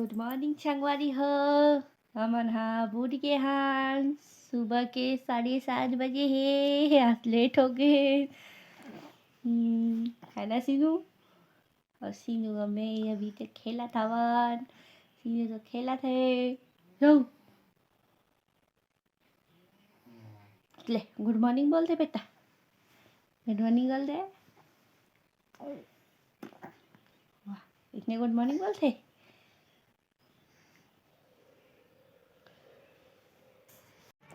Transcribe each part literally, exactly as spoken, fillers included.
Good morning संगवारी हो। हमन हा उठ गे हन, सुबह के साढ़े सात बजे हे, आज लेट हो गे। हम्म, है ना सीनू? और सीनू अउ मैं अभी तक खेलत हवन। सीनू तो खेलत हे। जाओ। ले, गुड मॉर्निंग बोल दे बेटा। गुड मॉर्निंग बोल दे। वाह, इसने गुड मॉर्निंग बोलथे।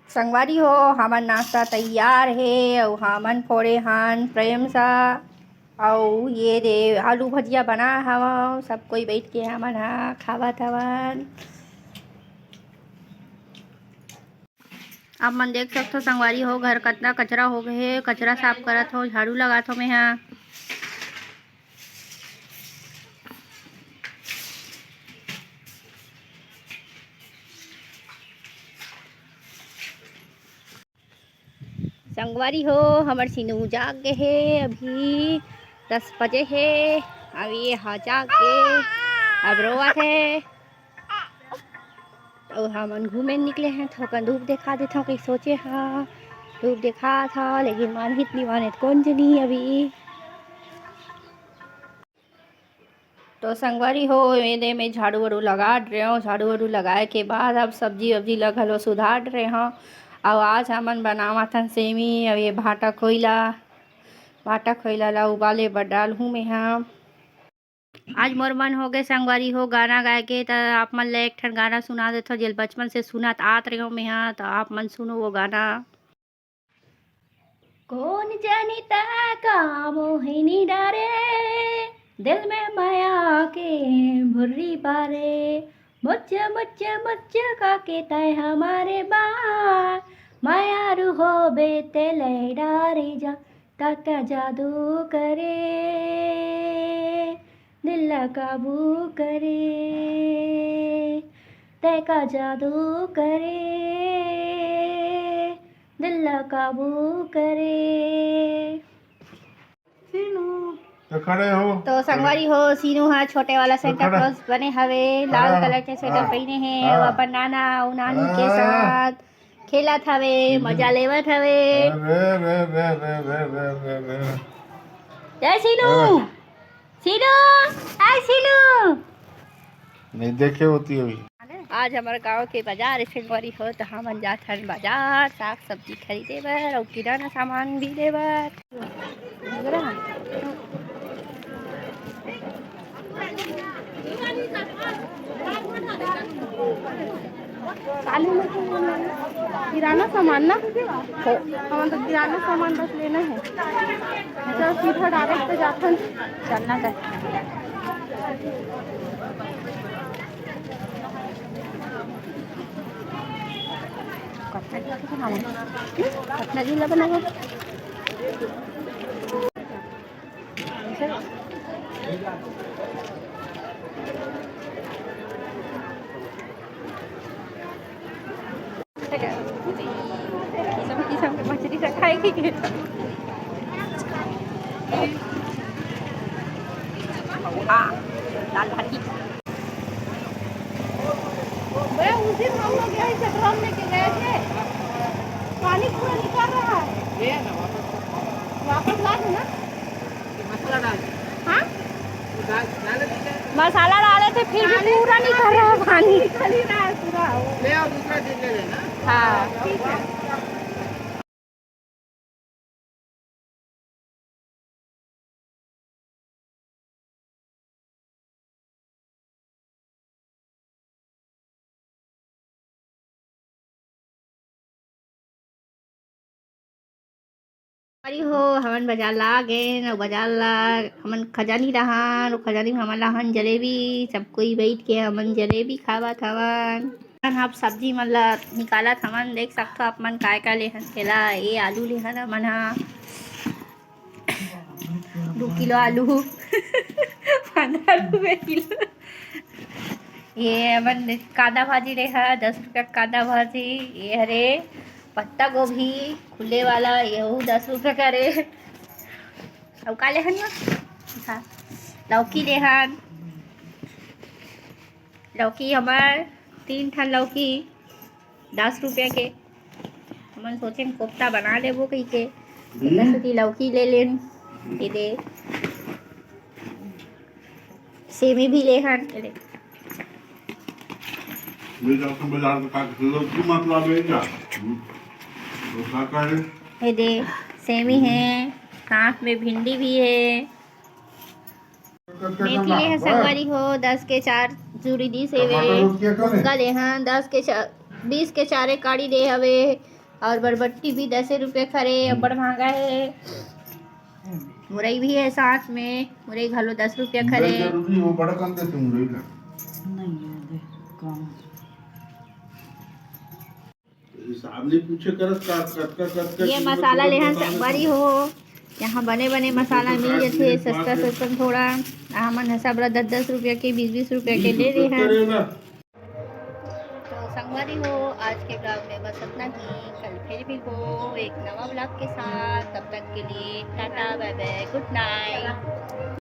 संगवारी हो, हमर नाश्ता तैयार हे अउ हमन फोड़े हन प्रेम सा। अउ ये दे आलू भजिया बनाए हवं, सब कोई बैठ के हमन हा खावत हवन। आप मन देख सकथो संगवारी हो, घर कतना कचरा हो गए हे, कचरा साफ करत हो, झाड़ू लगात हो मैं हा। संगवारी हो, हमर सीनू जाग गे हे, अभी दस बजे हे। अब ये हा जाग गे, अब रोवत हे। अउ हमन घूमे निकले हैं, थोकन धूप देखा देथव, कहीं सोचे हा, धूप देखा था, लेकिन मानही त नी माने, त कौन जनी अभी। तो संगवारी हो, ये दे में झाड़ू वाड़ू लगा डरे हव। झाड़ू वाड़ू लगाए के बाद अब सब्जी वब्जी ला घलो सुधार डरे हव। अउ आज हमन बनावत हन सेमी। अब ये भाटा खोइला, भाटा खोइला ला उबाले बर डालहूँ मैं हा। आज मोर मन हो गए संगवारी हो गाना गाए के, त आप मन ला एक ठन गाना सुना देथव, जेल बचपन से सुनत आत रहे हो मैं हा, त आप मन सुनो वो गाना। कौन जानी तै का मोहिनी डारे, दिल में माया के भुर्री बारे। मुच्च, मुच्च, मुच्च काके तै हमारे बार, माया रूहो बे ते ले डारे जा, काका जादू करे, दिल ला काबू करे, तै का जादू करे, दिल ला काबू करे। सीनू। तो खड़े हो। तो संगवारी हो, सीनू हा छोटे वाला तो सेंटा खड़ा। क्लॉज बने हवे, लाल खड़ा। कलर के स्वेटर हाँ। पहने हे, हाँ। वो अपन नाना अउ नानी के हाँ। साथ खेलत हवे, सीनू। मजा लेवत हवे। अरे, रे, रे। जय सीनू। हाँ। सीनू, हाय सीनू। नहीं देखे होती अभी। आज हमर गांव के बाजार संगवारी हो, त हमन जात हन बाजार साग सब्जी खरीदे बर अउ किराना सामान भी ले बर। काली में किराना सामान ना हो, हमन तो किराना सामान बस लेना है। चल सीधा डायरेक्ट पे जाथन। चलना चाहे। कतना दिन के खाना? कतना दिन ला बनाबो? किसम किसम के मछली रखाए के। हाँ, दाल भात की। भैया, उस दिन हम लोग यहीं से ड्रम लेके गए थे, पानी पूरा निकल रहा है। वापस ला दो ना। मसाला डाल। हाँ? मसाला डाले थे, फिर भी पूरा निकल रहा है पानी। निकल ही रहा है पूरा। ले आओ, दूसरा दिन ले लेना। हाँ, ठीक है। अरे हो, हमन बाजार ला गेन, अउ बाजार ला हमन खजानी रहन, अउ खजानी में हमन ला हन जलेबी, सब कोई बैठ के हमन जलेबी खावत हवन। अब सब्जी मन ला निकालत हवन, देख सकथो आप मन काय काय लेहन, केला, ये आलू लेहन हमन हा, दू किलो आलू, पंद्रह रुपये किलो। ये हमन कांदा भाजी लेहा, दस रुपया कांदा भाजी। ये हरे पत्ता गोभी खुले वाला, येहू दस रुपया का रे। अउ का लेहन ना? हाँ, लौकी लेहन। लौकी हमर तीन ठन लौकी दस रुपया के। हमन सोचेन कोफ्ता बना लेबो कहिके, तेकर सेती लौकी ले लेन। ये दे, सेमी भी ले हन। ये दे। ले जाओ तो बाजार में काट के लो, क्यों मतलब है क्या? हम्म। तो का का है? ये दे, सेमी है, साथ में भिंडी भी है। मेथी ले हन संगवारी हो, दस के चार चूरी दिस हेवे। मुनगा ले हन दस के चार, बीस के चार एक काड़ी दे हवे। और बरबट्टी भी दसे रुपया खरे, अब्बड़ महंगा है। मुरई भी है साथ में, मुरई घलो दस रुपया खरे। जरूरी हो, बड़ा कम देते मुरई ला। नहीं है, देख, कम। हिसाब नहीं पूछे करत का, कतका, कतका ये किलो मसाला के लेहन बता संगवारी देते। हो, यहाँ बने बने मसाला मिल जथे, सस्ता सस्ता थोड़ा। हमन ह सब ला दस दस रुपया के, बीस बीस रुपया के ले लेहन। तो संगवारी हो, आज के ब्लॉग में बस इतना ही। कल फिर मिलबो एक नवा ब्लॉग के साथ। तब तक के लिए टाटा, बाय बाय, गुड नाइट।